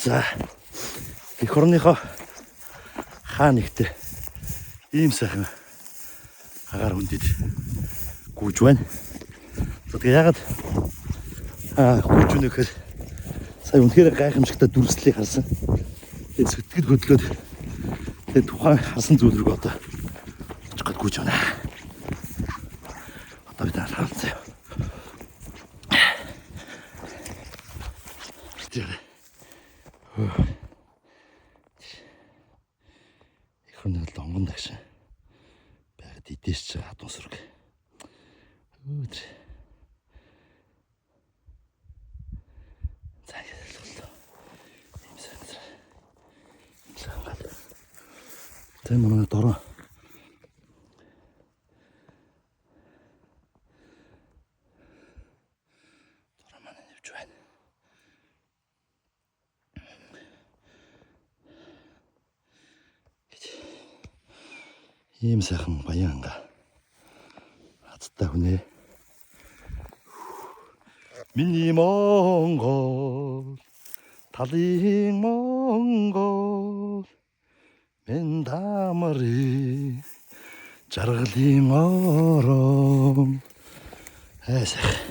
За, эх орныхоо хаа нэгтээ ийм сайхан агаар хүндэд гүйж байна. За, тэгээ ягаад гүйж өгнө гэхээр сая үнэхээр гайхамшигтай дүрслэлийг харсан. Тэгээ сэтгэл хөдлөөд тэгээ тухайн харсан зүйл рүү одоо очих гээд гүйж байна. Одоо бид нар хаалцсан. Тэр их хүн л онгон дагшин байгаад идээсч байгаа хадун сүрэг. Өөдөр. За, ялгалаа. Ийм сайн газар. Ийм сайн гал. Тэр манай дороо. Дороо манай нэвж байна. Ийм сайхан баян анга. Азтай хүнээ. Миний Монгол, талын Монгол, минь дамарын жаргалын орон. Айсах.